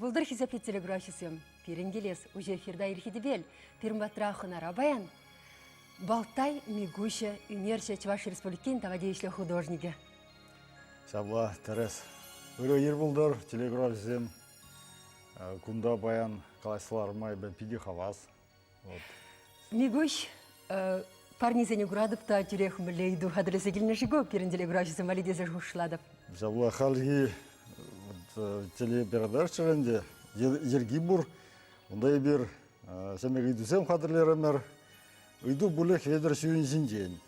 Ир пултӑр, хисеплӗ телеграфҫӑсем. Пирӗн килес уҫӑ эфирта ирхи тӗпел. Пирӗн патра хӑнара паян Балтай Микуҫӗ, ӳнерҫӗ, Чӑваш Республикин тава тивӗҫлӗ художникӗ. Ҫапла, тӗрӗс. Ырӑ ир пултӑр, телеграфҫӑсем. Кунта паян калаҫса ларма эпӗ питӗ хавас. Вот. Микуҫ, парнесене куратӑп та тӳрех мӗнле ыйту хатӗрлесе килнӗ-ши ку пирӗн телеграфҫӑсем валли тесе шухӑшлатӑп. Ҫапла хальхи телепередача ӗнтӗ йӗрки пур. Унта эпир ҫӗнӗ ыйтусем хатӗрлерӗмӗр. Ыйту пулӗ Хветӗр Ҫуйӑн ҫинчен.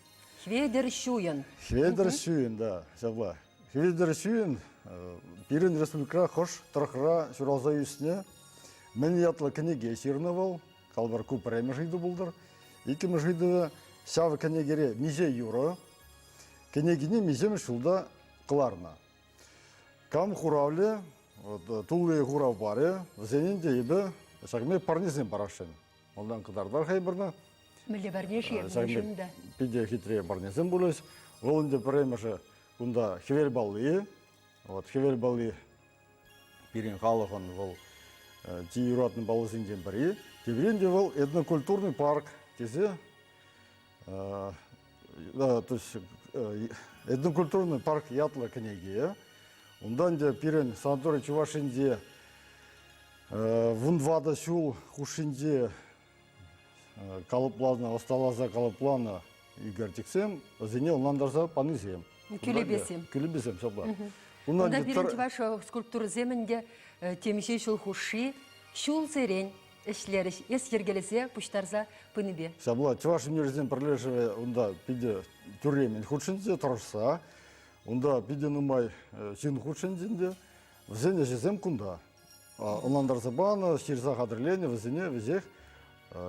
Хветӗр Ҫуйӑн. Хветӗр Ҫуйӑн, да, ҫапла. Хветӗр Ҫуйӑн пирӗн республикӑра хӑш тӑрӑхра ҫуралса ӳснӗ, мӗн ятлӑ кӗнеке ҫырнӑ вӑл, калӑпӑр, ку пӗрремӗш ыйту пултӑр. Иккӗмӗш ыйтӑвӗ ҫав кӗнекере миҫе юрӑ, кӗнекине миҫемӗш ҫулта кӑларнӑ. Кам хуравлӗ, тулли хурав парӗ, вӗсенӗн те эпӗ ҫакӑн пек парнесем парасшӑн. Малтан кӑтартар-ха эпир Мӗнле парне-ши? Ҫакӑн пек питӗ хитре парнесем пулӗҫ. Вӑл ӗнтӗ пӗрремӗшӗ кунта хӗвел палли. Вот хӗвел палли пирӗн халӑхӑн вӑл чи юратнӑ паллӑсенчен пӗри. Теприн те вӑл этнокультурный парк тесе то есть этнокультурный парк ятлӑ кӗнеке. Унтан ӗнтӗ пирӗн санаторий Чувашинче 14 ҫул хушшинче калӑпланӑ, ӑсталаса калӑпланӑ ӳкерчӗксем, вӗсене ӑнлантарса панисем. Кӳлепесем. Кӳлепесем, ҫапла. Унта пирӗн чӑваш скульптурӑсем ӗнтӗ темиҫе ҫул хушши ҫулсерен ӗҫлерӗҫ, эс йӗркелесе пуҫтарса пынипе. Ҫапла, чӑваш ӳнерҫисен пӗрлешӗвӗ унта питӗ тӳрремӗн хутшӑнчӗ, тӑрӑшса. Унта питӗ нумай ҫын хутшӑнчӗ ӗнтӗ. Вӗсен ӗҫӗсем кунта. Ӑнлантарса панӑ, ҫырса хатӗрленӗ вӗсене веҫех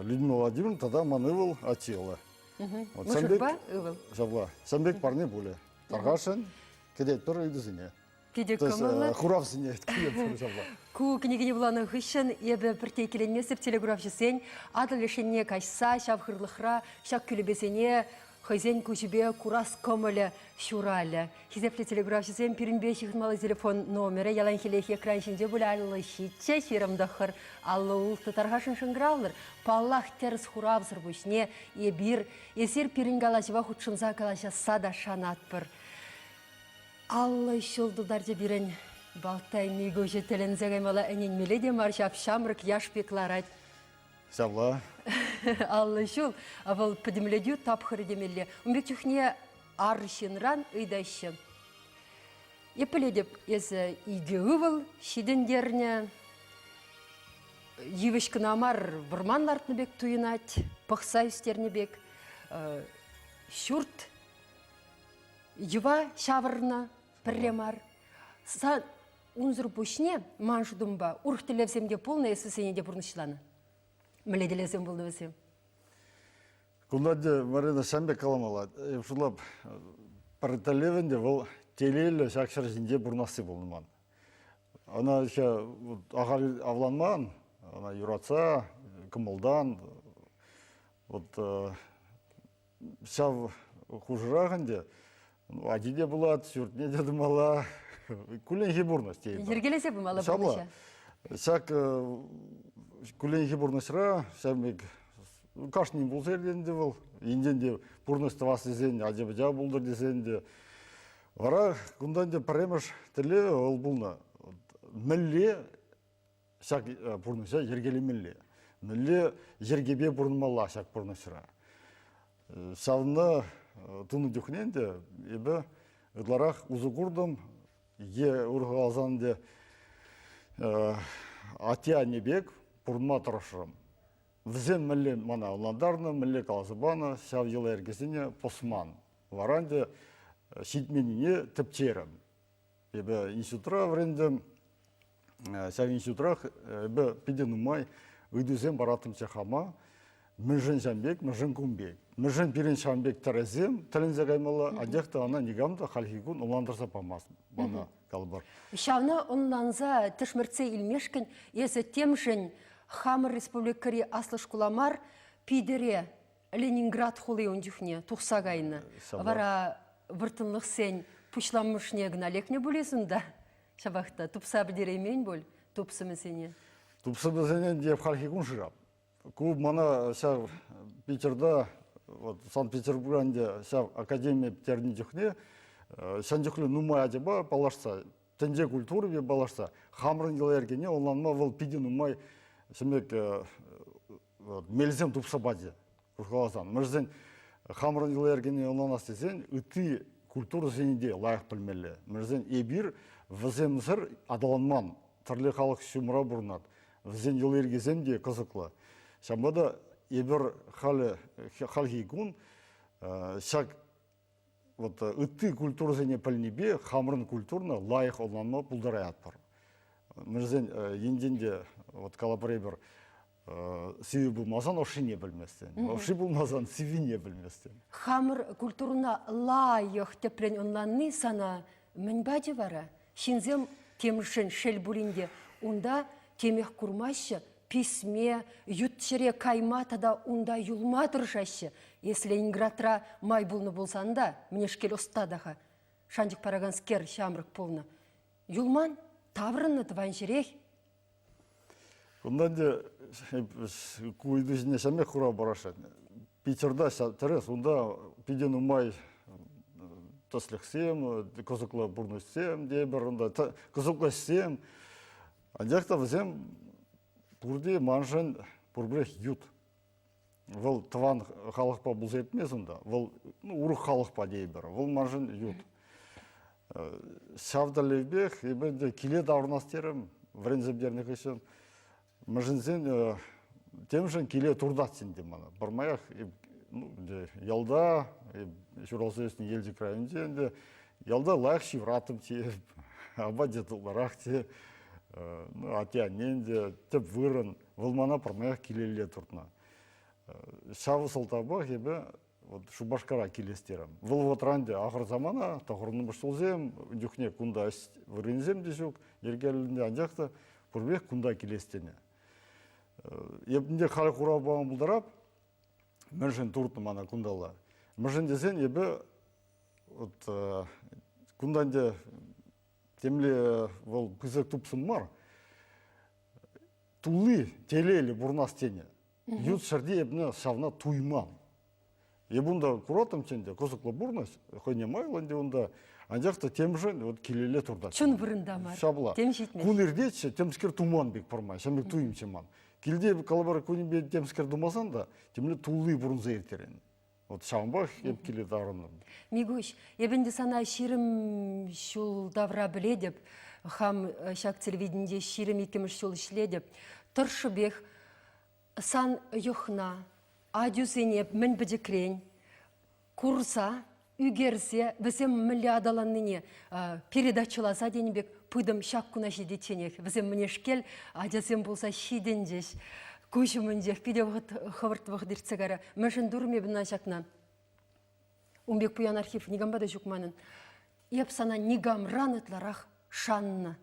Людмила Владимировна тата ман ывӑл Атила. Мӑшӑрпа ывӑл. Ҫапла. Ҫавӑн пек парне пулӗ. Тархасшӑн кӗтетпӗр ыйтусене. Питӗ кӑмӑллӑ. Хуравсене кӗтетпӗр ҫапла. Ку кӗнекене вуланӑ хыҫҫӑн эпӗ пӗртте иккӗленместӗп телеграфҫӑсен Атӑл лешенне каҫса ҫав хырлӑхра ҫак кӳлепесене хӑйсен куҫӗпе курас кӑмӑлӗ ҫуралӗ. Хисеплӗ телеграфҫӑсем, пирӗнпе ҫыхӑнмалли телефон номерӗ яланхиллех экран ҫинче пулӗ 57 29 56 тархасшӑн шӑнкӑравлӑр. Паллах, тӗрӗс хуравсӑр пуҫне эпир эсир пирӗн калаҫӑва хутшӑнса калаҫасса та шанатпӑр. 50 ҫул тултарчӗ пирӗн Балтай Микуҫӗ тӗлӗнсе каймалла ӗненмелле те мар ҫап ҫамрӑк яш пек ларать. Ҫапла. 50 ҫул вӑл пӗтӗмлетӳ тапхӑрӗ темелле. Ун пек чухне арҫынран ыйтаҫҫӗ. Эп пӗлетӗп, эсӗ икӗ ывӑл ҫитӗнтернӗ. Йывӑҫ кӑна мар, вӑрман лартнӑ пек туйӑнать, пӑхса ӳстернӗ пек. Ҫурт йӑва ҫавӑрнӑ пӗрре мар. Сан унсӑр пуҫне ман шутӑмпа урӑх тӗллевсем те пулнӑ, эс вӗсене те пурнӑҫланӑ. Мӗнле тӗллевсем пулнӑ вӗсем? Кунта те Марина ҫам пек каламалла. Шутлап, пӗр тӗллев ӗнтӗ вӑл телейлӗ ҫак ҫӗр ҫинче пурӑнасси пулнӑ ман. Ӑна еще ахаль авланман, ӑна юратса, кӑмӑлтан. Вот ҫав хушӑрах ӗнтӗ ачи те пулать, ҫуртне те тумалла. Кулленхи пурнӑҫ тейӗпӗр. Йӗркелесе пымалла пурнӑҫа. Ҫак кулленхи пурнӑҫра ҫав пек кашнин пулса иртет ӗнтӗ вӑл. Енчен те пурнӑҫ тӑвас тесен, ача-пӑча пултӑр тесен те. Вара кунта ӗнтӗ пӗрремӗш тӗллевӗ вӑл пулнӑ. Мӗнле ҫак пурнӑҫа йӗркелемелле? Мӗнле йӗркепе пурӑнмалла ҫак пурнӑҫра? Ҫавна тунӑ чухне ӗнтӗ эпӗ ытларах усӑ куртӑм е урӑх каласан ӗнтӗ атте-анне пек пурӑнма тӑрӑшрӑм. Вӗсем мӗнле мана ӑнлантарнӑ, мӗнле каласа панӑ, ҫав йӑла-йӗркесене пӑсман. Вара ӗнтӗ ҫитменнине тӗпчерӗм. Эпӗ институтра вӗрентӗм. Ҫав институтрах эпӗ питӗ нумай ыйтусем параттӑмччӗ хама. Мӗншӗн ҫавӑн пек, мӗншӗн кун пек? Мӗншӗн пирӗн ҫавӑн пек тӗрӗсем тӗлӗнсе каймалла, анчах та ӑна никам та хальхи кун ӑнлантарса памасть мана, калӑпӑр. Ҫавна ӑнланса тӗшмӗртсе илмешкӗн эсӗ темшӗн хамӑр республикӑри аслӑ шкула мар, Питӗре, Ленинград хули ун чухне тухса кайнӑ. Вара вӑрттӑнлӑхсен пуҫламӑшне кӑна лекнӗ пулес унта. Ҫапах та тупса пӗтереймен пуль. Тупсӑмӗсене? Тупсӑмӗсене те хальхи кун шырап. Ку мана ҫав Питерта, вот Санкт-Петербургра ӗнтӗ ҫав академи пӗтернӗ чухне ҫан чухлӗ нумай ачапа паллашса, тӗнче культурипе паллашса, хамӑрӑн йӑла-йӗркене ӑнланма вӑл питӗ нумай ҫӗмек мелсем тупса пачӗ, каласан. Мӗншӗн хамӑрӑн йӑла-йӗркене ӑнланас тесен ытти культурӑсене те лайӑх пӗлмелле. Мӗншӗн эпир вӗсемсӗр аталанман, тӗрлӗ халӑх ҫумра пурӑнать. Вӗсен йӑли-йӗркисем те кӑсӑклӑ. Ҫавӑнпа та эпир халӗ хальхи кун ҫак вот ытти культурӑсене пӗлнипе хамӑрӑн культурӑна лайӑх ӑнланма пултараятпӑр. Мӗншӗн енчен те вот калӑпӑр эпир сивӗ пулмасан ӑшшине пӗлместӗн, ӑшши пулмасан сиввине пӗлместӗн. Хамӑр культурӑна лайӑх тӗпрен ӑнланни сана мӗн пачӗ вара? Ҫынсем темшӗн шел пулин те унта темех курмаҫҫӗ, писме, ют ҫӗре кайма тата унта юлма тӑрӑшаҫҫӗ. Эс Ленинградра май пулнӑ пулсан та, мӗнешкел ӑста та-ха, шанчӑк параканскер ҫамрӑк пулнӑ. Юлман, таврӑннӑ тӑван ҫӗрех. Кунта ӗнтӗ ку ыйту ҫине ҫамех хурав парасшӑн. Питерта тӗрӗс, унта питӗ нумай тӗслӗхсем, кӑсӑклӑ пурнӑҫсем тепӗр, унта кӑсӑклӑ ӗҫсем. Анчах та вӗсем пурте маншӑн пурпӗрех ют. Вӑл тӑван халӑхпа пулса иртмест унта, вӑл ну, урӑх халӑхпа тейӗпӗр, вӑл маншӑн ют. Ҫав тӗллевпех эпӗ ӗнтӗ киле таврӑнас терӗм, вӗренсе пӗтернӗ хыҫҫӑн. Мӗншӗнсен темшӗн киле туртать ӗнтӗ мана. Пӗрмаях ну, ялта, ҫуралса ӳснӗ Елчӗк районӗнче ӗнтӗ, ялта лайӑх ҫывраттӑм те, апачӗ тутлӑрах те, ну, атте-анне ӗнтӗ тӗп вырӑн. Вӑл мана пӗрмаях килелле туртнӑ. Ҫав сӑлтавпах эпӗ вот Шупашкара килес терӗм. Вӑл вӑхӑтра ӗнтӗ ахӑр самана, тӑхӑрнӑмӗш ҫулсем, ун чухне кунта ӗҫ вырӑнӗсем те ҫук, йӗркеллӗ, анчах та пурпех кунта килес тенӗ. Эп ӗнтӗ халь хурав пама пултарап, мӗншӗн туртнӑ мана кунталла. Мӗншӗн тесен эпӗ вот кунта ӗнтӗ темле вӑл пысӑк тупсӑм мар, тулли телейлӗ пурӑнас тенӗ. Ют ҫӗрте эпне ҫавна туйман. Эп унта кураттӑмччӗ ӗнтӗ, кӑсӑклӑ пурнӑҫ, хӑйне майлӑ ӗнтӗ унта. Анчах та темшӗн вот килелле туртать. Чун вырӑнта мар. Ҫапла. Тем ҫитмест. Кун иртетчӗ, темскер туман пек пӑрмай, ҫав пек туйӑмччӗ ман. Килте калӑпӑр кунӗпе темскер тумасан та темле тулли пурӑнса ирттерен. Вот ҫавӑнпах эп киле таврӑнтӑм. Микуҫ, эп ӗнтӗ сана 20 ҫул тавра пӗлетӗп. Хам ҫак телевиденинче 22-мӗш ҫул ӗҫлетӗп. Тӑршшӗпех сан йӑхна, ачусене мӗн пӗчӗкрен курса, ӳкерсе вӗсем мӗнле аталаннине передачӑласа тенӗ пек пытӑм ҫак куна ҫитичченех. Вӗсем мӗнешкел ачасем пулса ҫитӗнчӗҫ. Куҫ умӗнчех питӗ вӑхӑт хӑвӑрт вӑхӑт иртсе кайрӗ. Мӗншӗн турӑм эпӗ ӑна ҫакна? Ун пек пуян архив никампа та ҫук манӑн. Эп сана никамран ытларах шаннӑ.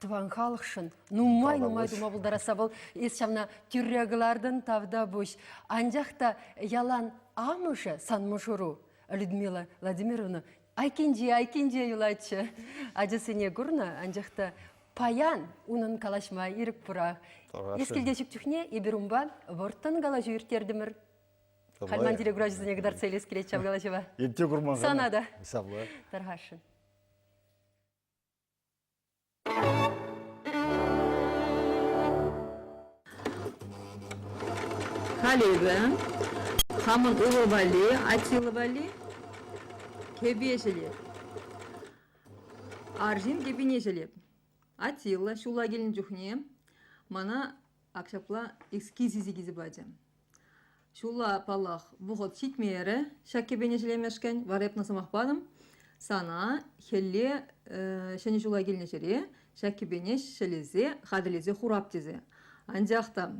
Тӑван халӑхшӑн нумай-нумай тума пултарасса вӑл эс ҫавна тӳрре кӑлартӑн, тавтапуҫ. Анчах та ялан амӑшӗ сан мӑшӑру, Людмила Владимировна, айккинче, айккинче юлатчӗ. Ачасене курнӑ, анчах та паян унӑн калаҫма ирӗк пурах. Эскилте ҫук чухне эпир унпа вӑрттӑн калаҫу ирттертӗмӗр. Хальман телекуравҫӑсене кӑтартса илес килет ҫав калаҫӑва. Эп курман. Сана та. Савла. Тархасшӑн. Халь эпӗ хамӑн ывӑл валли, Атила валли кӗпе ҫӗлеп. Арҫын кӗпине ҫӗлеп. Атила ҫула килнӗ чухне мана ак ҫапла эскиз илсе килсе пачӗ. Ҫулла, паллах, вӑхӑт ҫитмерӗ ҫак кӗпене ҫӗлемешкӗн. Вара эп сӑмах патӑм. Сана хӗлле Ҫӗнӗ ҫула килнӗ ҫӗре ҫак кӗпене ҫӗлесе, хатӗрлесе хурап тесе. Анчах та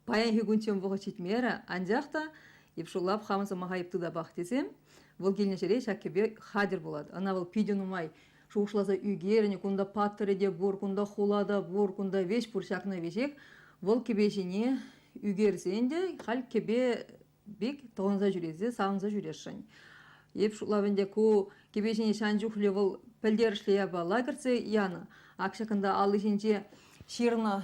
паянхи кунччен вӑхӑт ҫитмерӗ, анчах та эп шутлап хамӑн сӑмаха эп тытапах тесе вӑл килнӗ ҫӗре ҫак кӗпе хатӗр пулать. Ӑна вӑл питӗ нумай шухӑшласа ӳкернӗ, кунта паттӑрӗ те пур, кунта хула та пур, кунта веҫ пур, ҫакна веҫех вӑл кӗпе ҫине ӳкерсен те халь кӗпе пек тӑхӑнса ҫӳресе савӑнса ҫӳресшӗн. Эп шутлап ӗнтӗ ку кӗпе ҫине ҫан чухлӗ вӑл пӗлтерӗшлӗ япала кӗртсе янӑ. Ак ҫакӑнта алли ҫинче ҫырнӑ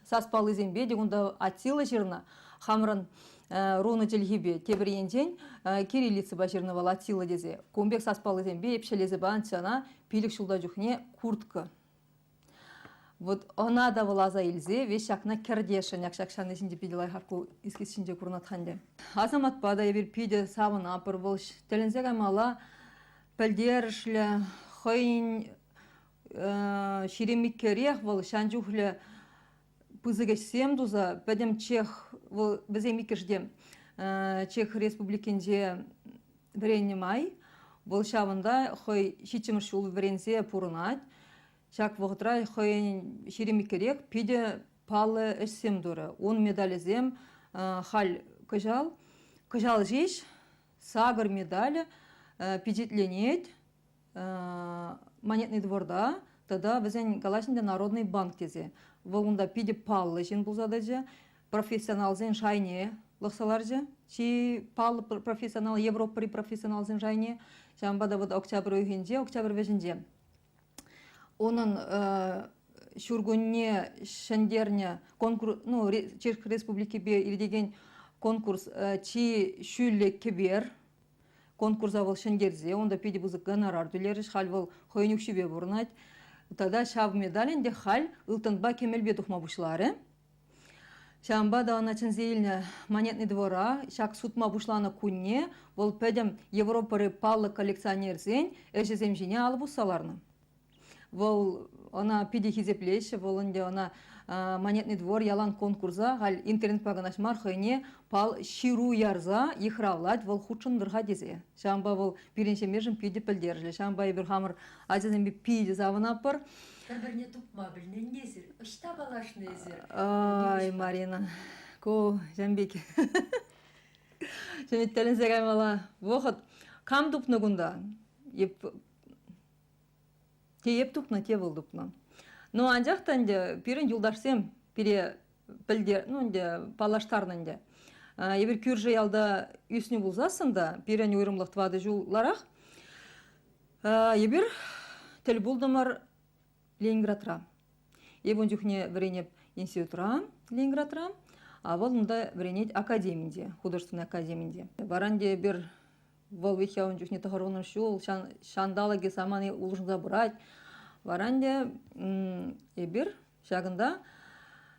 сас паллисемпе те кунта Аттила ҫырнӑ хамӑрӑн рунӑ чӗлхипе тепӗр енчен кириллицӑпа ҫырнӑ вӑл Аттила тесе. Кун пек сас паллисемпе эп ҫӗлесе панӑччӗ ӑна 5 ҫулта чухне куртка. Вот ӑна та вӑл аса илсе веҫ ҫакна кӗртесшӗн. Ак ҫак ҫанни ҫинче питӗ лайӑх ку эскиз ҫинче курӑнать-ха ӗнтӗ. Асаматпа та эпир питӗ савӑнатпӑр. Вӑл тӗлӗнсе каймалла пӗлтерӗшлӗ хӑйӗн 22-рех вӑл ҫан чухлӗ пысӑк ӗҫсем туса пӗтӗм Чех вӑл вӗсем иккӗшӗ те Чех Республикинче вӗреннӗ май вӑл ҫавӑнта хӑй ҫиччӗмӗш ҫул вӗренсе пурӑнать. Ҫак вӑхӑтра хӑйӗн 22-рех питӗ паллӑ ӗҫсем турӗ. Ун медалӗсем халь кӑҫал кӑҫал ҫеҫ сакӑр медаль пичетленет Монетный дворта тата вӗсен калаҫ ӗнтӗ Народный банк тесе. Вӑл унта питӗ паллӑ ҫын пулса тӑчӗ, профессионалсен шайне лӑхса ларчӗ. Чи паллӑ профессионал, Европӑри профессионалсен шайне. Ҫавӑнпа та вот октябрь уйӑхӗнче, октябрь вӗҫӗнче унӑн ҫуркунне ҫӗнтернӗ конкурс, ну, Чех Республикипе иртекен конкурс чи ҫӳллӗ кӗпер Конкурса вӑл ҫӗнтерсе унта питӗ пысӑк гонорар тӳлерӗҫ. Халь вӑл хӑйӗн укҫипе пурӑнать. Тата ҫав медаль ӗнтӗ халь ылтӑнпа кӗмӗлпе тухма пуҫларӗ. Ҫавӑнпа та ӑна чӗнсе илнӗ Монетный двора ҫак сутма пуҫланӑ кунне вӑл пӗтӗм Европӑри паллӑ коллекционерсен ӗҫӗсем ҫине алӑ пусса ларнӑ. Вӑл ӑна питӗ хисеплеҫҫӗ, вӑл ӗнтӗ ӑна Монетный двор ялан конкурса халь интернетпа кӑна мар хӑйне пал ҫыру ярса йыхравлать, вӑл хутшӑнтӑр-ха тесе. Ҫавӑнпа вӑл пирӗн ҫемьешӗн питӗ пӗлтерӗшлӗ. Ҫавӑнпа эпир хамӑр ачасемпе питӗ савӑнатпӑр. Пӗр-пӗрне тупма пӗлнӗ эсир. Ӑҫта паллашнӑ эсир? Ай, Марина, ку ҫам пек. Ҫӗнӗ тӗлӗнсе каймалла вӑхӑт. Кам тупнӑ кунта? Эп Те эп тупнӑ, те вӑл тупнӑ. Ну, анчах та ӗнтӗ пирӗн юлташсем пире пӗлтер, ну, ӗнтӗ паллаштарнӑ ӗнтӗ. Эпир кӳршӗ ялта ӳснӗ пулсассӑн та пирӗн уйрӑмлӑх тӑватӑ ҫулларах эпир тӗл пултӑмӑр Ленинградра. Эп ун чухне вӗренеп институтра Ленинградра, а вӑл унта вӗренет академинче, художественнӑй академинче. Вара ӗнтӗ эпир Вӑл виҫҫе ун чухне тӑхӑрвунӑ ҫул, ҫанталӑкӗ самани улшӑнса пырать. Вара ӗнтӗ эпир ҫакӑнта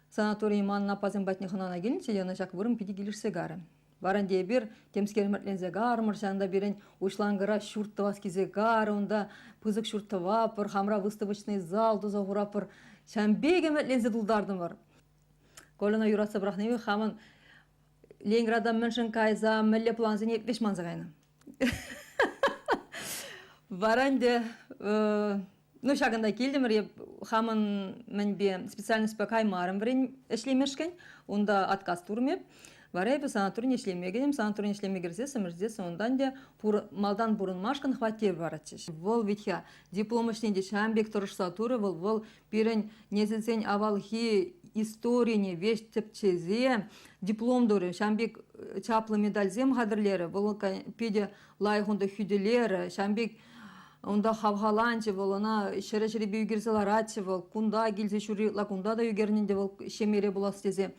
санаторие манӑн аппасем патне хӑнана килнӗччӗ те ӑна ҫак вырӑн питӗ килӗшсе карӗ. Вара ӗнтӗ эпир темскер ӗмӗтленсе карӑмӑр, ҫавӑнта пирӗн уҫланкӑра ҫурт тӑвас килсе карӗ, унта пысӑк ҫурт тӑватпӑр, хамра выставочный зал туса хуратпӑр. Ҫавӑн пек ӗмӗтленсе тултартӑмӑр. Кольӑна юратса пӑрахнипе хамӑн Ленинграда мӗншӗн кайса мӗнле плансене веҫ манса кайнӑ. Вара ӗнтӗ ну ҫакӑнта килтӗмӗр эп хамӑн мӗнпе специальностьпа каймарӑм вӗрен ӗҫлемешкӗн унта отказ турӑм эп. Вара эпӗ санаторине ӗҫлеме кӗтӗм. Санаторине ӗҫлеме кӗрсессӗн ӗҫсессӗн унтан ӗнтӗ малтан пурӑнмашкӑн хваттер паратчӗҫ. Вӑл вӗт-ха диплом ӗҫне те ҫавӑн пек тӑрӑшса турӗ вӑл. Вӑл пирӗн несӗлсен авалхи историне веҫ тӗпчесе диплом турӗ. Ҫавӑн пек чаплӑ медальсем хатӗрлерӗ. Вӑл питӗ лайӑх унта хӳтӗлерӗ. Ҫавӑн пек унта хавхаланчӗ вӑл, ӑна ҫӗрӗ-ҫӗрӗпе ӳкерсе ларатчӗ вӑл. Кунта килсе ҫурри ытла кунта та ӳкернӗ ӗнтӗ вӑл ҫемьере пулас тесе.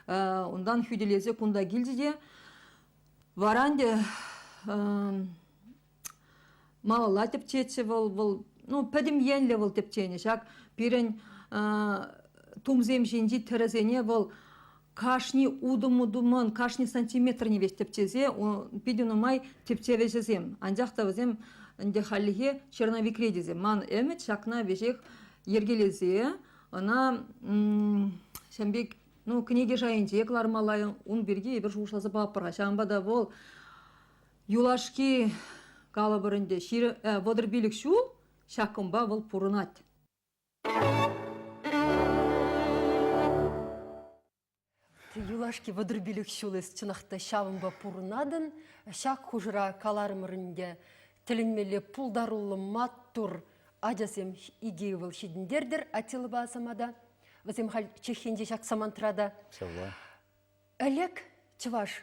Унтан хӳтӗлесе кунта килчӗ те вара ӗнтӗ малалла тӗпчетчӗ вӑл, вӑл ну пӗтӗм енлӗ вӑл тӗпченӗ. Ҫак пирӗн тумсем ҫинчи тӗрӗсене вӑл кашни утӑм-утӑмӑн, кашни сантиметрне веҫ тӗпчесе питӗ нумай тӗпчев ӗҫӗсем. Анчах та вӗсем ӗнтӗ хальлӗхе черновикре тесе. Ман ӗмӗт ҫакна веҫех йӗркелесе ӑна ҫавӑн пек ну кӗнеке шайӗнче кӑлармалла ун пирки эпир шухӑшласа пӑхатпӑр-ха. Ҫавӑнпа та вӑл Юлашки, калӑпӑр ӗнтӗ, 35 ҫул ҫак кӑмпа вӑл пурӑнать. Юлашки 35 ҫул эс чӑнах та ҫавӑнпа пурӑнатӑн. Ҫак хушӑра каларӑмӑр ӗнтӗ, тӗлӗнмелле пултаруллӑ маттур ачасем икӗ ывӑл ҫитӗнтертӗр Атилӑпа Асамата. Вӗсем халь Чехинче ҫак самантра та. Ҫавла. Ӗлӗк чӑваш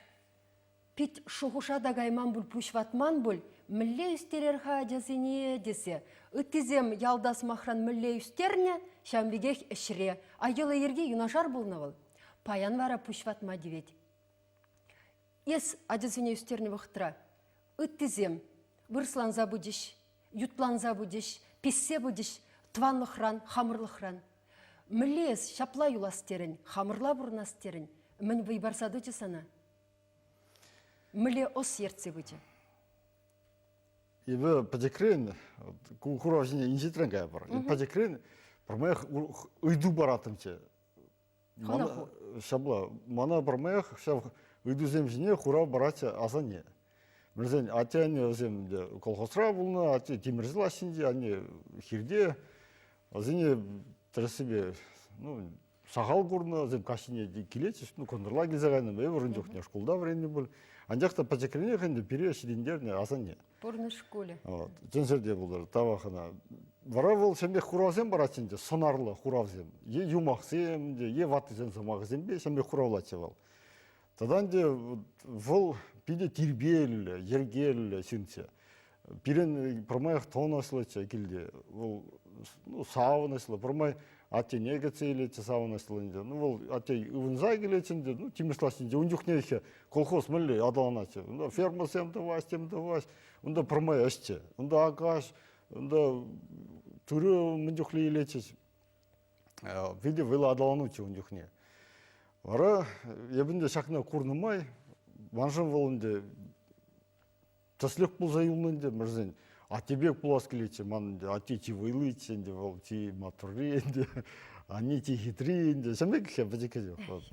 Пит шухӑша та кайман пуль, пуҫ ватман пуль, мӗнле ӳстерер-ха ачасене тесе. Ыттисем ялта сӑмахран мӗнле ӳстернӗ, ҫавӑн пекех ӗҫре. А йӑла-йӗрке юнашар пулнӑ вӑл. Паян вара пуҫ ватма тивет. Эс ачасене ӳстернӗ вӑхӑтра ыттисем вырӑсланса пычӗҫ, ютланса пычӗҫ, писсе пычӗҫ тӑванлӑхран, хамӑрлӑхран. Мӗнле эс ҫапла юлас терӗн, хамӑрла пурӑнас терӗн? Мӗн вӑй парса тӑчӗ сана? Мӗнле ӑс ертсе пычӗ? Эпӗ пӗчӗкрен ку хурав ҫине инҫетрен кайӑпӑр. Пӗчӗкрен пӗрмаях ыйту параттӑмччӗ. Мана, ҫапла, мана пӗрмаях ҫав ыйтусем ҫине хурав паратчӗ асанне. Вӗсен атте-анне вӗсем те колхозра пулнӑ, атте тимӗрҫӗ лаҫҫинче, анне хирте. Вӗсене тӗрӗссипе ну, сахал курнӑ, вӗсем каҫхине килетчӗҫ, ну, кӑнтӑрла килсе кайнӑ, эпӗ ун чухне шкулта вӗреннӗ пуль. Анчах та пӗчӗкренех ӗнтӗ пире ҫитӗнтернӗ асанне. Пурнӑҫ шкулӗ. Вот. Чӗнсӗр пултӑр, тавах ӑна. Вара вӑл ҫемьех хуравсем парать ӗнтӗ, сӑнарлӑ хуравсем. Е юмахсем те, е ваттисен сӑмахӗсемпе ҫемьех хуравлатчӗ вӑл. Тата ӗнтӗ вӑл питӗ тирпейлӗ, йӗркеллӗ ҫынччӗ. Пирӗн пӗрмаях тӑнӑҫлӑччӗ килте. Вӑл ну, савӑнӑҫлӑ, пӗрмай аттене кӗтсе илетчӗ савӑнӑҫлӑ ӗнтӗ. Ну, вӑл атте ывӑнса килетчӗ ӗнтӗ, ну, тимӗрҫ лаҫҫинче ун чухне колхоз мӗнле аталанатчӗ. Унта фермӑсем тӑваҫ, тем тӑваҫ. Унта пӗрмай ӗҫчӗ. Унта акаҫ, унта тырӑ мӗн чухлӗ илетчӗҫ. Питӗ вӑйлӑ аталануччӗ ун чухне. Вара эпӗ ӗнтӗ ҫакна курнӑ май, маншӑн вӑл ӗнтӗ тӗслӗх пулса юлнӑ ӗнтӗ мӗрсен. Атте пек пулас килетчӗ ман ӗнтӗ. Атте чи вӑйличчӗ ӗнтӗ вӑл, чи маттурри ӗнтӗ, анне чи хитри ӗнтӗ. Ҫавӑн пек пӗчӗккӗ чух.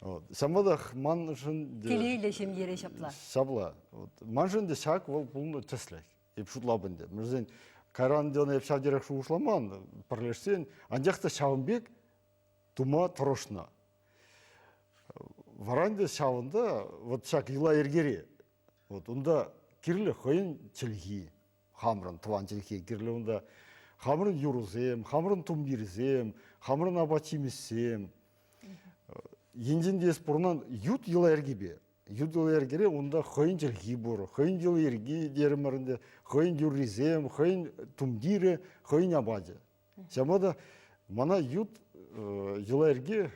Вот. Ҫавӑнпа та маншӑн Телейлӗ ҫемьере ҫапла. Ҫапла. Вот. Маншӑн те ҫак вӑл пулнӑ тӗслӗх. Эп шутлап ӗнтӗ. Мӗншӗн кайран ӗнтӗ ӑна эп ҫав терех шухӑшламан пӗрлешсен. Анчах та ҫавӑн пек тума тӑрӑшнӑ. Вара ӗнтӗ ҫавӑнта вот ҫак йӑла-йӗркере Вот унта кирлӗ хӑйӗн чӗлхи, хамӑрӑн тӑван чӗлхи кирлӗ унта. Хамӑрӑн юрӑсем, хамӑрӑн тумтирсем, хамӑрӑн апат-ҫимӗҫсем. Енчен те эс пурӑнан ют йӑла-йӗркепе, ют йӑла-йӗркере унта хӑйӗн чӗлхи пур, хӑйӗн йӑли-йӗрки терӗмӗр ӗнтӗ, хӑйӗн юррисем, хӑйӗн тумтирӗ, хӑйӗн апачӗ. Ҫавӑнпа та мана ют йӑла-йӗрке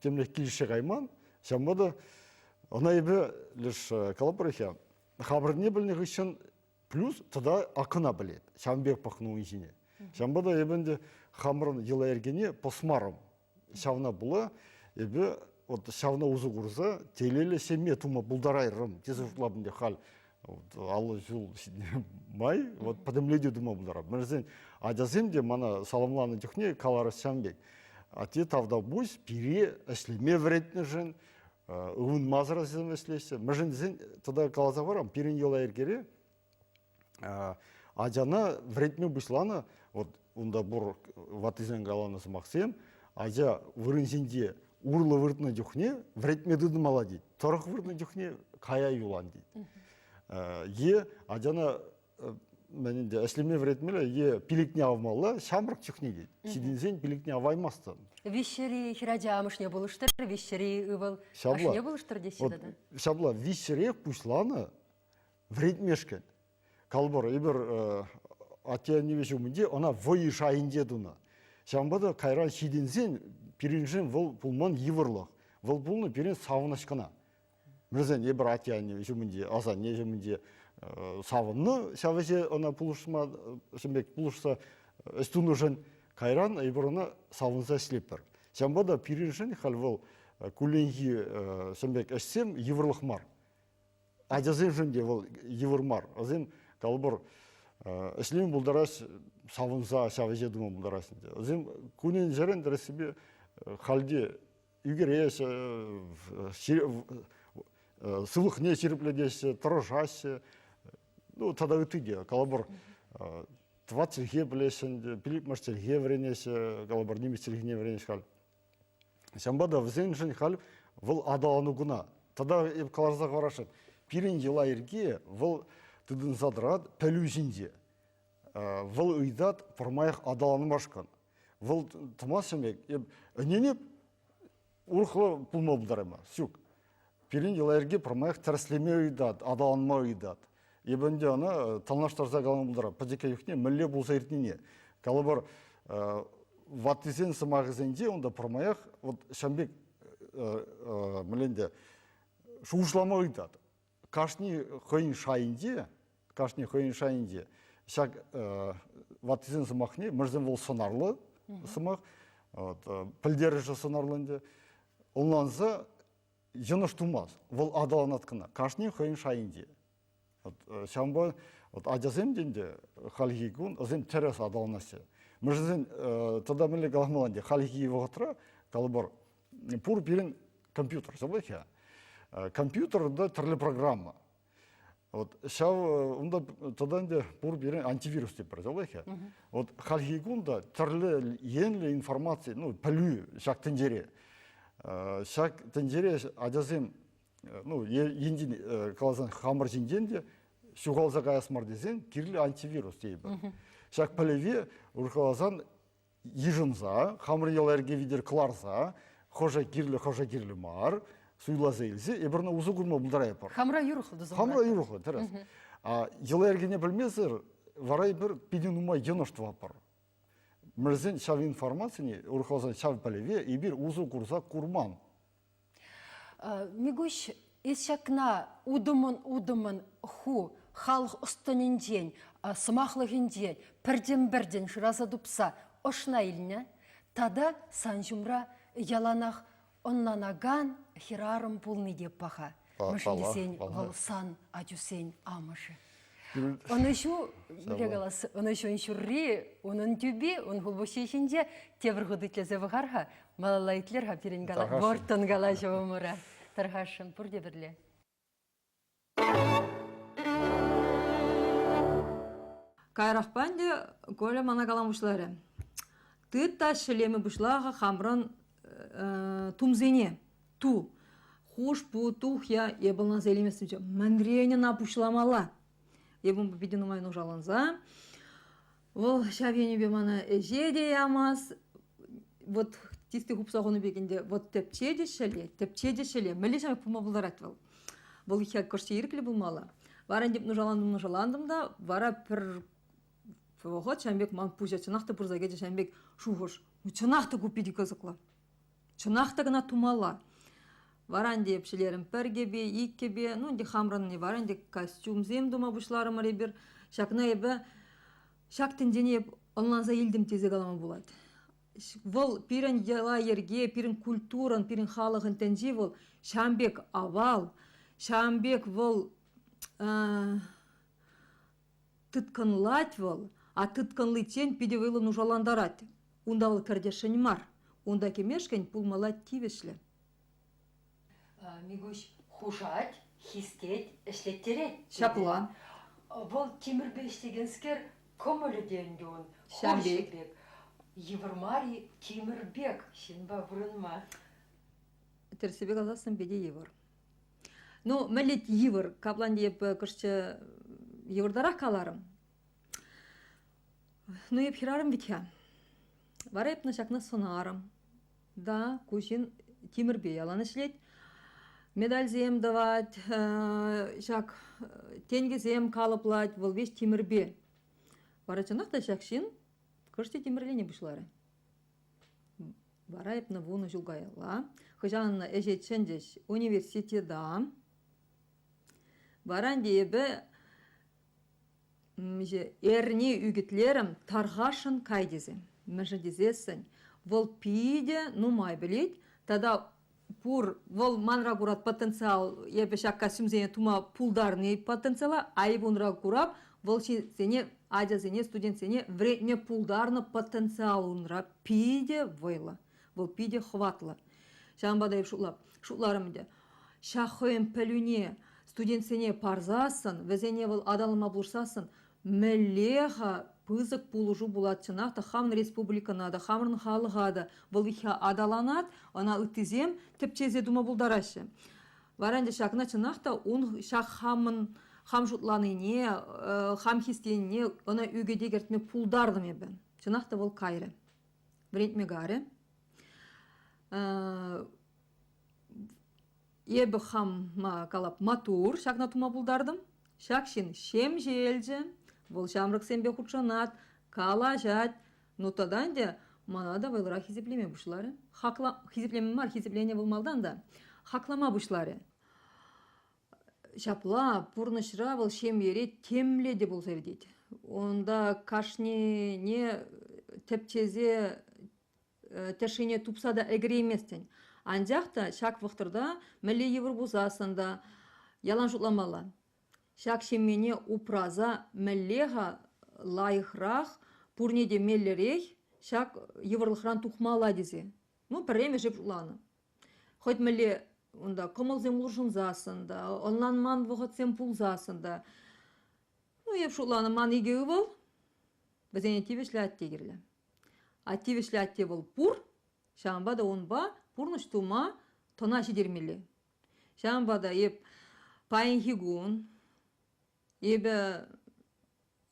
темле килӗшсе кайман. Ҫавӑнпа та ӑна эпӗ леш калӑпӑр-ха, хамӑрне пӗлнӗ хыҫҫӑн плюс тата акӑна пӗлет. Ҫавӑн пек пӑхнӑ ун ҫине. Ҫавӑнпа та эпӗ ӗнтӗ хамӑрӑн йӑла-йӗркене пӑсмарӑм. Ҫавна пула эпӗ вот ҫавна усӑ курса телейлӗ ҫемье тума пултарайрӑм тесе шутлатӑп ӗнтӗ халь 50 ҫул ҫитнӗ май вот пӗтӗмлетӳ тума пултарап. Мӗншӗн ачасем те мана саламланӑ чухне каларӗҫ ҫавӑн пек. Атте тавтапуҫ пире ӗҫлеме вӗрентнӗшӗн, ывӑнмасӑр ачасем ӗҫлеҫҫӗ. Мӗншӗн тесен тата каласа хӑварам, пирӗн йӑла-йӗркере ачана вӗрентме пуҫланӑ, вот унта пур ваттисен каланӑ сӑмахсем, ача вырӑн ҫинче урлӑ выртнӑ чухне вӗрентме тытӑнмалла тет, тӑрӑх выртнӑ чухне кая юлан тет. Е ачана мӗн ӗнтӗ ӗҫлеме вӗрентмелле е пилӗкне авмалла ҫамрӑк чухне тет. Ҫитӗнсен пилӗкне аваймастӑн. Виҫҫӗри хӗрача амӑшне пулӑштӑр, виҫҫӗри ывӑл ашшӗне пулӑштӑр теҫҫӗ тата. Ҫапла виҫҫӗрех пуҫланӑ вӗрентмешкӗн. Калӑпӑр, эпир атте-анне ҫумӗнче ӑна вӑй шайӗнче тунӑ. Ҫавӑнпа та кайран ҫитӗнсен пирӗншӗн вӑл пулман йывӑрлӑх. Вӑл пулнӑ пирӗн савӑнӑҫ кӑна. Мӗншӗн эпир атте-анне ҫумӗнче, асанне ҫумӗнче савӑннӑ ҫав ӗҫе ӑна пулӑшма, ҫын пек пулӑшса ӗҫ тунӑшӑн кайран эпир ӑна савӑнса ӗҫлетпӗр. Ҫавӑнпа та пирӗншӗн халь вӑл кулленхи ҫын пек ӗҫсем йывӑрлӑх мар. Ачасемшӗн те вӑл йывӑр мар. Вӗсем, калӑпӑр, ӗҫлеме пултараҫ, савӑнса ҫав ӗҫе тума пултараҫ ӗнтӗ. Вӗсем кунӗн-ҫӗрӗн тӗрӗссипе хальте ӳкереҫҫӗ, сывлӑхне ҫирӗплетеҫҫӗ, тӑрӑшаҫҫӗ. Ну, тата ытти те. Калӑпӑр, тӑват чӗлхе пӗлеҫҫӗ ӗнтӗ, пилӗкмӗш чӗлхе вӗренеҫҫӗ, калӑпӑр, нимӗҫ чӗлхине вӗренеҫ халь. Ҫавӑнпа та вӗсемшӗн халь вӑл аталану кӑна. Тата эп каласа хӑварасшӑн, пирӗн йӑла-йӗрке вӑл тытӑнса тӑрать пӗлӳ ҫинче. Вӑл ыйтать пӗрмаях аталанмашкӑн. Вӑл тӑмасть пек, эп ӗненеп, урӑхла пулма пултараймасть. Ҫук. Пирӗн йӑла-йӗрке пӗрмаях тӗрӗслеме ыйтать, аталанма ыйтать. Эпӗ ӗнтӗ ӑна танлаштарса калама пултарап. Пӗчӗккӗ чухне мӗнле пулса иртнине. Калӑпӑр, Ваттисен сӑмахӗсенче унта пӗрмаях вот ҫавӑн пек мӗнле ӗнтӗ шухӑшлама ыйтать. Кашни хӑйӗн шайӗнче, кашни хӑйӗн шайӗнче ҫак ваттисен сӑмахне, мӗншӗн вӑл сӑнарлӑ сӑмах, вот, пӗлтерӗшӗ сӑнарлӑ ӗнтӗ, ӑнланса йӑнӑш тумасть, вӑл аталанать кӑна, кашни хӑйӗн шайӗнче. Вот, ҫавӑнпа вот, ачасем те ӗнтӗ хальхи кун вӗсем тӗрӗс аталанаҫҫӗ. Мӗншӗн тата мӗнле каламалла ӗнтӗ, хальхи вӑхӑтра, калӑпӑр, пур пирӗн компьютер, ҫапла-ха. Компьютерта тӗрлӗ программа. Вот ҫав унта тата ӗнтӗ пур пирӗн антивирус тетпӗр, ҫапла-ха. Вот хальхи кун та тӗрлӗ енлӗ информаци, ну, пӗлӳ ҫак тӗнчере. Ҫак тӗнчере ачасем ну, енчен каласан хамӑр ҫинчен те ҫухалса каяс мар тесен кирлӗ антивирус тейӗпӗр. Ҫак пӗлӗве урӑхласан йышӑнса, хамӑр йӑла-йӗрке витӗр кӑларса, хӑшӗ кирлӗ, хӑшӗ кирлӗ мар, суйласа илсе эпир ӑна усӑ курма пултарайӑпӑр. Хамра юрӑхлӑ туса Хамра юрӑхлӑ, тӗрӗс. А йӑла-йӗркене пӗлмесӗр вара эпир питӗ нумай йӑнӑш тӑватпӑр. Мӗншӗн ҫав информацине, урӑхласан ҫав пӗлӗве эпир усӑ курса курман. Микуҫ, эс ҫакна утӑмӑн-утӑмӑн ху халӑх ӑс-тӑнӗнчен, сӑмахлӑхӗнчен пӗртен-пӗртен шыраса тупса ӑшна илнӗ тата сан ҫумра яланах ӑнланакан хӗрарӑм пулни те паха. Мӗншӗн тесен вӑл сан ачусен амӑшӗ. Ӑнӑҫу, мӗнле калас, ӑнӑҫун ҫурри, унӑн тӳпи, ун хулпуҫҫи ҫинче тепӗр хут итлесе пӑхар-ха, малалла итлер-ха пирӗн вӑрттӑн калаҫӑвӑмӑра. Тархасшӑн, пурте пӗрле. Каярахпа ӗнтӗ Коля мана калама пуҫларӗ. Тыт та ҫӗлеме пуҫла-ха хамран тумсене. Ту. Хушпу, тухья, эп ӑнланса илейместӗмччӗ. Мӗнрен ӑна пуҫламалла? Эп унпа питӗ нумай нушаланса. Вӑл ҫав енӗпе мана ӗҫе те ямас. Вот тисти хупса хунӑ пек ӗнтӗ. Вот тӗпче те ҫӗле, тӗпче те ҫӗле. Мӗнле ҫамрӑк пулма пултарать вӑл? Вӑл хӗр кӑшт ирӗклӗ пулмалла. Вара ӗнтӗ нушалантӑм-нушалантӑм та, вара пӗр вӑхӑт ҫавӑн пек ман пуҫа чӑнах та пырса кӗчӗ ҫавӑн пек шухӑш. Ну, чӑнах та ку питӗ кӑсӑклӑ. Чӑнах та кӑна тумалла. Вара ӗнтӗ эп ҫӗлерӗм пӗр кӗпе, ик кӗпе, ну ӗнтӗ хамрӑнни вара ӗнтӗ костюмсем тума пуҫларӑмӑр эпир. Ҫакна эпӗ ҫак тӗнчене эп ӑнланса илтӗм тесе калама пулать. Вӑл пирӗн йӑла-йӗрке, пирӗн культурӑн, пирӗн халӑхӑн тӗнчи вӑл ҫавӑн пек авал, ҫавӑн пек вӑл тыткӑнлать вӑл, а тыткӑнличчен питӗ вӑйлӑ нушалантарать. Унта вӑл кӗртесшӗн мар. Унта кӗмешкӗн пулмалла тивӗҫлӗ. Микуҫ хушать, хистет, ӗҫлеттерет. Ҫапла. Вӑл тимӗрпе ӗҫлекенскер кӑмӑлӗ те ӗнтӗ ун. Ҫав пек. пек. Йывӑр мар-и тимӗр пек ҫынпа пурӑнма? Тӗрӗссипе каласассӑн питӗ йывӑр. Ну, мӗнле йывӑр, каплан эп кӑшчӗ йывӑртарах каларӑм. Ну, эп хӗрарӑм вӗт-ха. Вара эп ҫакна сӑнарӑм. Да, ку ҫын тимӗрпе ялан ӗҫлет. Медальсем тӑвать, ҫак тенкӗсем калӑплать, вӑл веҫ тимӗрпе. Вара чӑнах та ҫак ҫын кӑшт те тимӗрлене пуҫларӗ. Вара эпнӗ вунӑ ҫул каялла хӑҫан ӗҫе чӗнчӗҫ университета. Вара ӗнтӗ эпӗ эрне ӳкӗтлерӗм тархасшӑн кай тесе. Мӗншӗн тесессӗн вӑл питӗ нумай пӗлет тата пур вӑл манра курать потенциал эпӗ ҫак костюмсене тума пултарни потенциала айӑп унра курап вӑл ҫынсене ачасене студентсене вӗрентме пултарнӑ потенциал унра питӗ вӑйлӑ вӑл питӗ хӑватлӑ ҫавӑнпа та эп шутлап шутларӑм ӗнтӗ ҫак хӑйӗн пӗлӳне студентсене парсассӑн вӗсене вӑл аталанма пулӑшсассӑн Мӗнле-ха пысӑк пулӑшу пулать чӑнах та хамӑн республикӑна та, хамӑрӑн халӑха та. Вӑл виҫҫе аталанать, ӑна ыттисем тӗпчесе тума пултараҫҫӗ. Вара ӗнтӗ ҫакна чӑнах та ун ҫак хамӑн хам шутланине, хам хистенине ӑна ӳкӗте кӗртме пултартӑм эпӗ. Чӑнах та вӑл кайрӗ. Вӗрентме карӗ. Эпӗ хама калап маттур ҫакна тума пултартӑм. Ҫак ҫын ҫемҫелчӗ, вӑл ҫамрӑксемпе хутшӑнать, калаҫать. Ну тата ӗнтӗ. Мана та вӑйлӑрах хисеплеме пуҫларӗ. Хакла, хисеплеме мар, хисепленӗ вӑл малтан та. Хаклама пуҫларӗ. Ҫапла пурнӑҫра вӑл ҫемьере темле те пулса иртет. Унта кашнине тӗпчесе тӗшшине тупса та ӗлкӗрейместӗн. Анчах та ҫак вӑхӑтра мӗнле йывӑр пулсассӑн та ялан шутламалла. Ҫак ҫемьене упраса мӗнле-ха лайӑхрах, пурне те меллӗрех ҫак йывӑрлӑхран тухмалла тесе. Ну, пӗрремӗш эп шутланӑ. Хӑть мӗнле унта кӑмӑлсем улшӑнсассӑн та, ӑнланман вӑхӑтсем пулсассӑн та. Ну, эп шутланӑ, ман икӗ ывӑл, вӗсене тивӗҫлӗ атте кирлӗ. А тивӗҫлӗ атте вӑл пур, ҫавӑнпа та унпа пурнӑҫ тума тӑна ҫитермелле. Ҫавӑнпа та эп паянхи кун эпӗ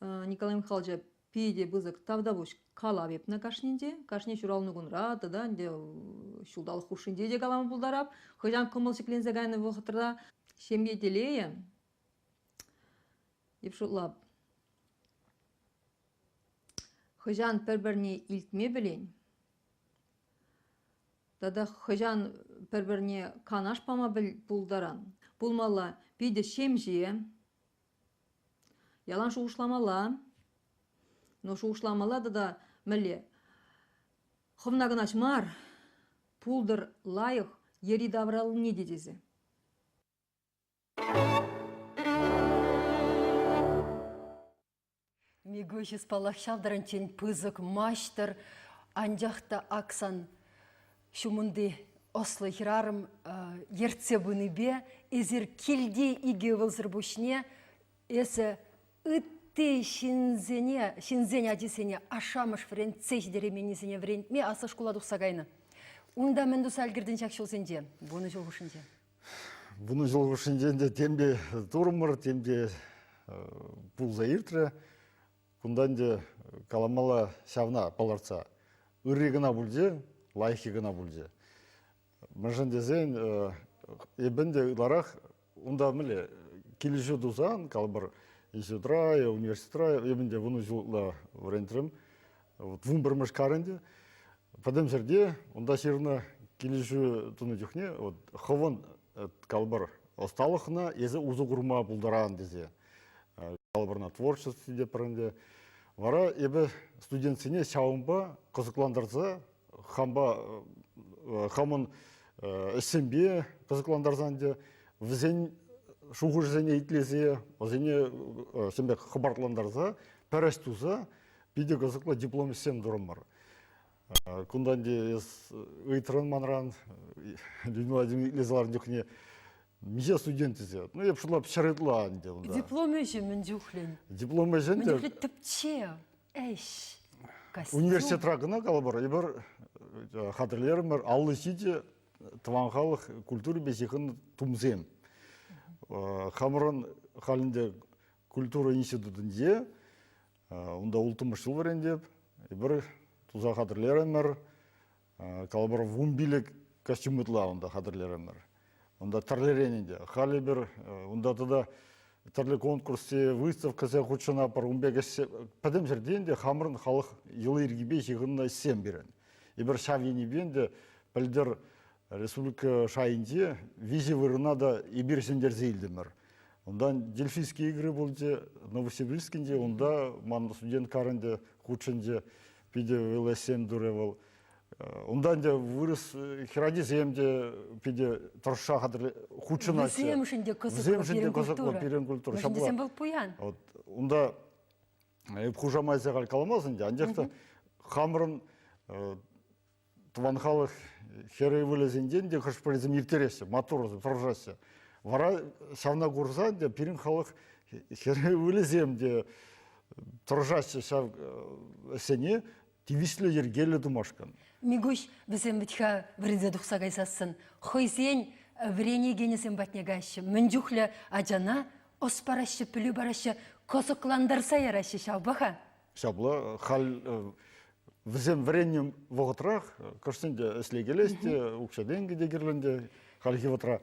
Николай Михайловича питӗ пысӑк тавтапуҫ калав эпнӗ кашнинче. Кашни ҫуралнӑ кунра тата ӗнтӗ ҫулталӑк хушшинче те калама пултарап. Хӑҫан кӑмӑл ҫӗкленсе кайнӑ вӑхӑтра ҫемье телейӗ эп шутлап. Хӑҫан пӗр-пӗрне илтме пӗлен тата хӑҫан пӗр-пӗрне канаш пама пултаран, пулмалла питӗ ҫемҫе, Ялан шухӑшламалла. Но шухӑшламалла тата мӗнле? Хӑвна кӑна мар, пултӑр лайӑх йӗри-тавраллине те тесе. Микуҫ паллах ҫав таранччен пысӑк маҫтӑр, анчах та ак сан ҫумӑнти ӑслӑ хӗрарӑм ертсе пынипе эсир килти икӗ ывӑлсӑр пуҫне эсӗ ытти ҫынсене, ҫынсен ачисене ашшӗ-амӑш вӗрентсе ҫитерейменнисене вӗрентме аслӑ шкула тухса кайнӑ. Унта мӗн туса ӗлкӗртӗн ҫак ҫулсенче, 10 ҫул хушшинче? 10 ҫул хушшинче ӗнтӗ тем те турӑмӑр, тем те пулса иртрӗ. Кунта ӗнтӗ каламалла ҫавна палӑртса. Ырри кӑна пулчӗ, лайӑххи кӑна пулчӗ. Мӗншӗн тесен эпӗ ӗнтӗ ытларах унта мӗнле килӗшӳ тусан, калӑпӑр, институтра е университетра эпӗ ӗнтӗ 10 ҫул ытла вӗрентрӗм. Вот 11-мӗш кар ӗнтӗ. Пӗтӗм ҫӗрте унта ҫырнӑ килӗшӳ тунӑ чухне вот хӑвӑн калӑпӑр ӑсталӑхна эсӗ усӑ курма пултаран тесе калӑпӑрна творчество тетпӗр ӗнтӗ. Вара эпӗ студентсене ҫавӑнпа кӑсӑклантарса хампа хамӑн ӗҫсемпе кӑсӑклантарса ӗнтӗ вӗсен шухӑшӗсене итлесе вӗсене ҫын пек хӑпартлантарса пӗр ӗҫ туса питӗ кӑсӑклӑ диплом ӗҫсем турӑмӑр. Кунта ӗнтӗ эс ыйтрӑн манран, Людмила Владимировна итлесе ларнӑ чухне миҫе студент тесе. Ну, эп шутлап ҫӗр ытла ӗнтӗ унта. Диплом ӗҫӗ мӗн чухлӗн? Диплом ӗҫӗ ӗнтӗ. Мӗн чухлӗ тӗпчев, ӗҫ, костюм. Университетра кӑна калӑпӑр, эпир хатӗрлерӗмӗр 57 тӑван халӑх культурипе ҫыхӑннӑ тумсем. Хамӑрӑн халь ӗнтӗ культура институтӗнче Унта улттӑмӗш ҫул вӗрентеп. Эпир туса хатӗрлерӗмӗр. Калӑпӑр, 15 костюм ытла унта хатӗрлерӗмӗр. Унта тӗрлӗрен ӗнтӗ. Халӗ эпир унта тата тӗрлӗ конкурссем, выставкӑсем хутшӑнатпӑр. Ун пек ӗҫсем пӗтӗм ҫӗрте ӗнтӗ хамӑрӑн халӑх йӑли-йӗркипе ҫыхӑннӑ ӗҫсем пирӗн. Эпир ҫав енӗпе ӗнтӗ пӗлтӗр республика шайӗнче виҫӗ вырӑна та эпир ҫӗнтерсе илтӗмӗр. Унтан Дельфийские игры пулчӗ Новосибирскинче, унта ман студент ӗнтӗ хутшӑнчӗ, питӗ вӑйлӑ турӗ вӑл. Унта ӗнтӗ вырӑс хӗрачисем те питӗ тӑрӑшса хутшӑнаҫҫӗ. Вӗсемшӗн те кӑсӑклӑ Вӗсемшӗн те кӑсӑклӑ пирӗн культура. Мӗншӗн тесен вӑл пуян. Вот, унта эп хушамай халь каламас ӗнтӗ, анчах та хамӑрӑн тӑван халӑх хӗрӗ ывӑлӗсенчен те хӑш-пӗрисем ирттереҫҫӗ, маттур тӑрӑшаҫҫӗ. Вара ҫавна курса ӗнтӗ пирӗн халӑх хӗрӗ ывӑлӗсем те тӑрӑшаҫҫӗ ҫав ӗҫсене тивӗҫлӗ йӗркеллӗ тумашкӑн. Микуҫ, вӗсем вӗт-ха вӗренсе тухса кайсассӑн хӑйсен вӗренекенӗсем патне каяҫҫӗ. Мӗн чухлӗ ачана ӑс параҫҫӗ, пӗлӳ параҫҫӗ, кӑсӑклантарса яраҫҫӗ ҫавпа-ха. Ҫапла халь вӗсем вӗреннӗ вӑхӑтрах кӑштсен те ӗҫлекелес те, укҫа-тенкӗ те кирлӗ ӗнтӗ хальхи вӑхӑтра.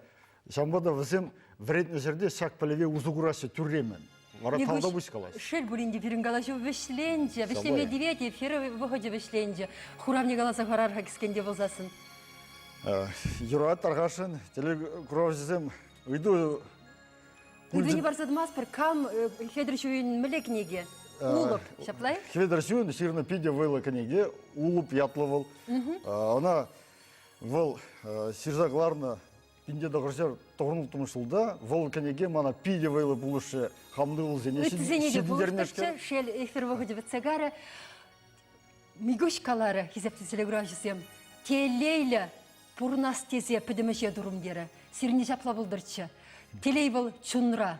Ҫавӑнпа та вӗсем вӗрентнӗ ҫӗрте ҫак пӗлӗве усӑ кураҫҫӗ тӳрремӗн. Вара тавта пуҫ калас. Шел пулин те пирӗн калаҫу вӗҫленчӗ. Вӗҫлеме тивет, эфир вӑхӑчӗ вӗҫленчӗ. Хуравне каласа хӑварар-ха кӗскен те пулсассӑн. Юрать тархасшӑн телекуравҫӑсем ыйту Ыйтуне парса тӑмастпӑр. Кам Хветӗр Ҫуйӗн мӗнле кӗнеке? Улӑп, ҫапла-и? Хветӗр Ҫуйӗн ҫырнӑ питӗ вӑйлӑ кӗнеке. Улӑп ятлӑ вӑл. Ӑна вӑл ҫырса кӑларнӑ 1996 ҫулта вӑл кӗнеке мана питӗ вӑйлӑ пулӑшрӗ. Хам ывӑлсене Ыттисене те пулӑштӑрччӗ. Шел, эфир вӑхӑчӗ пӗтсе карӗ. Микуҫ каларӗ, хисеплӗ телекуравҫӑсем, телейлӗ пурӑнас тесе пӗтӗм ӗҫе турӑм терӗ. Сирӗн ҫапла пултӑрччӗ. Телей вӑл чунра.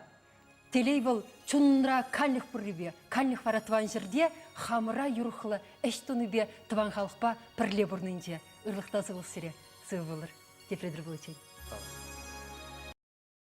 Телей вӑл чунра канлӗх пуррипе, канлӗх вара тӑван ҫӗрте хамӑра юрӑхлӑ ӗҫ тунипе тӑван халӑхпа пӗрле пурӑннинче. Ырлӑх та сывлӑх сире. Сывӑ пулӑр. Тепре тӗл пуличчен.